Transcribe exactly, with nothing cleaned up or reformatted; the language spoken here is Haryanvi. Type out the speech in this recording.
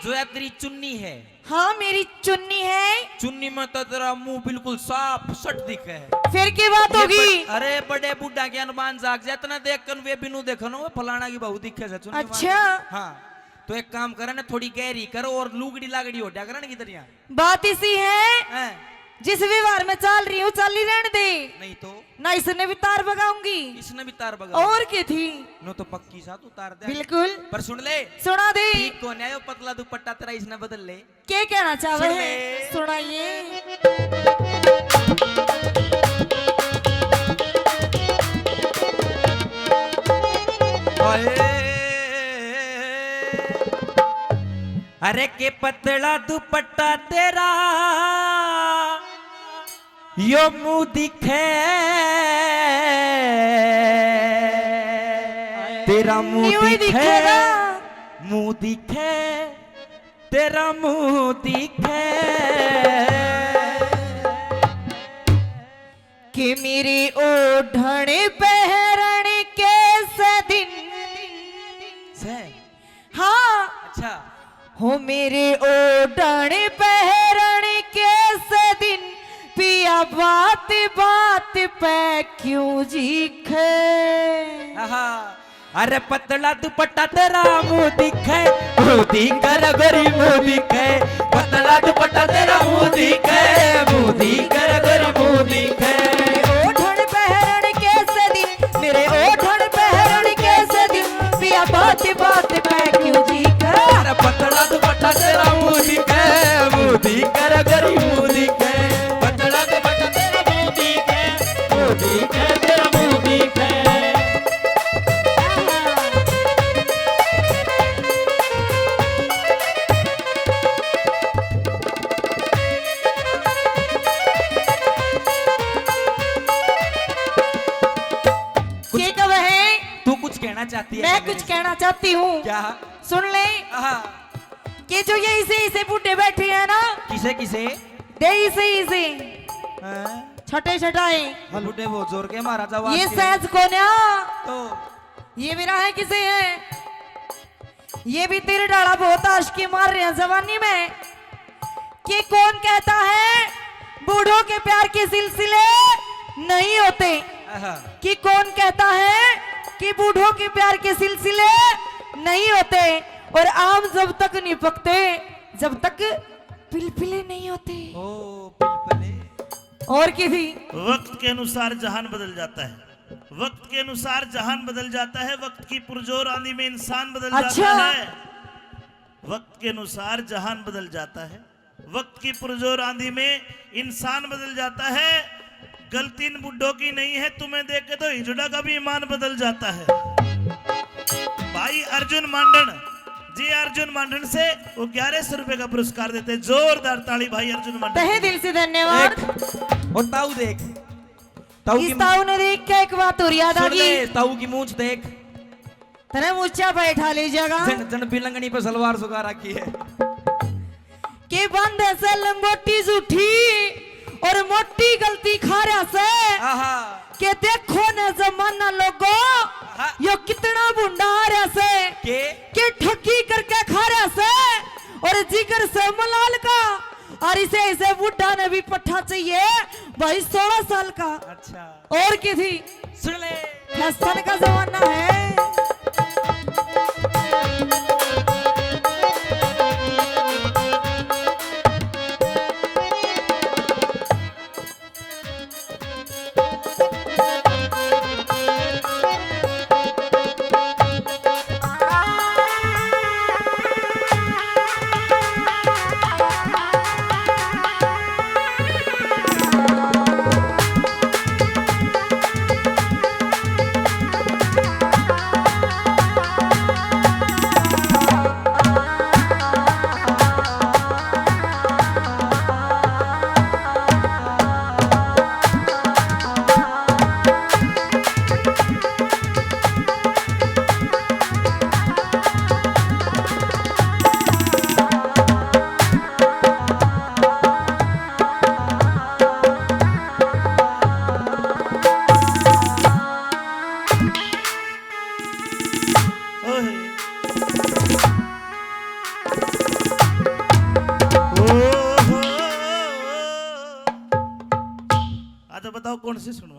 जो है तेरी चुन्नी है। हाँ, मेरी चुन्नी है। चुन्नी में तो तेरा मुंह बिल्कुल साफ सट दिखे है। फिर की बात ये होगी? बड़-, अरे, बड़े बूढ़ा के अनुमान जाग जाए, इतना देख कर वे बिनु देखो ना, वो फलाना की बहू दिखे से चुन्नी में। अच्छा। हाँ, तो एक काम करे ना, थोड़ी गहरी करो और लुगड़ी लागड़ी हो जा करे ना किधर यहाँ। बात इसी है, हैं? जिस व्यवहार में चाल रही हूँ, चाली रहने दे। नहीं तो? ना इसने भी तार बगाऊंगी। इसने भी तार बगा। और के थी? नो तो पक्की सा तू तार दे। बिल्कुल। पर सुन ले। सुना दे। ठीक को न्यायो पतला दुपट्टा तेरा इसने बदल ले। के कहना चाहे सुन है? ले। सुनाइए। हाय। अरे के पतला दुपट्टा तेरा यो मुंह दिखे, तेरा मुंह न्यू ही दिखे, दिखेगा। मुंह दिखे, तेरा मुंह दिखे। कि मेरी ओढ़न पहरण के सदिन से। हाँ। अच्छा। हो मेरे ओढ़न पहरण के सदिन पिया बात बात पे क्यों चीखे। आहा। अरे पतला दुपट्टा तेरा मुंह दिखे, मुंह दिखे रे गोरी मुंह दिखे। पतला दुपट्टा तेरा मुंह दिखे, मुंह दिखे रे गोरी मुंह दिखे। ओढ़न पहरण के सदिन, मेरे ओढ़न पहरण के सदिन, पिया बात बात पे क्यों चीखे। अरे पतला दुपट्टा तेरा मुंह दिखे, मुंह दिखे रे गोरी मुंह दिखे। पतला दुपट्टा तेरा मुंह दिखे, मुंह दिखे तेरा मुंह दिखे। कुछ के कहे? तू कुछ कहना चाहती है मैं मेरे कुछ से? कहना चाहती हूँ। क्या? सुन ले। हाँ। कि जो ये इसे, इसे बूढ़े बैठे हैं ना। किसे, किसे? दे इसे, इसे। हाँ। छठे छठाए। बूढ़े बहुत जोर के महाराजा ये वास्ते। सहज कोन्या। तो? ये भी रहा है किसे है? ये भी तेरे डाला बहुत आशिकी मार रहे हैं जवानी में। कि कौन कहता है बूढ़ों के प्यार के सिलसिले नहीं होते? आहा। कि कौन कहता है कि बूढ़ों के प्यार के सिलसिले नहीं होते? और आम जब तक नहीं पकते, जब तक पिलपिले नहीं होते। ओ, पिलपिले। और की थी? वक्त के अनुसार जहान बदल जाता है, वक्त के अनुसार जहान बदल जाता है, वक्त की पुरजोर आंधी में इंसान बदल अच्छा। जाता है, वक्त के अनुसार जहान बदल जाता है, वक्त की पुरजोर आंधी में इंसान बदल जाता है। गलती इन बुड्ढों की नहीं है, तुम्हें देख के तो हिजड़ा का भी ईमान बदल जाता है। भाई अर्जुन मांडन जी, अर्जुन मांडन से वो ग्यारह सौ रुपए का पुरस्कार देते हैं। जोरदार ताली भाई अर्जुन मांडन। तहे दिल से धन्यवाद। एक, और ताऊ देख, ताऊ इस की ताऊ ने देख के एक बात और याद आ सुन ले, गई। ताऊ की मूंछ देख। तने मूंछा बैठा ले जाएगा। जन, जन बिलंगनी पे सलवार सुखा रखी है। के बांधे से लंगोटी जूठी और मोटी गलती खा रहा से। आहा। के देखो न जमाना लोगो, आहा। यो कितना भुंडा आ रहा से। के? के ठगी करके खा रहा से और जिगर से मलाल का। और इसे, इसे बूढ़ा ने भी पट्ठा चाहिए भाई, सोलह साल का। अच्छा। और की थी? सुन ले। फैशन का जमाना है। तो बताओ कौन सी सुनवाऊं?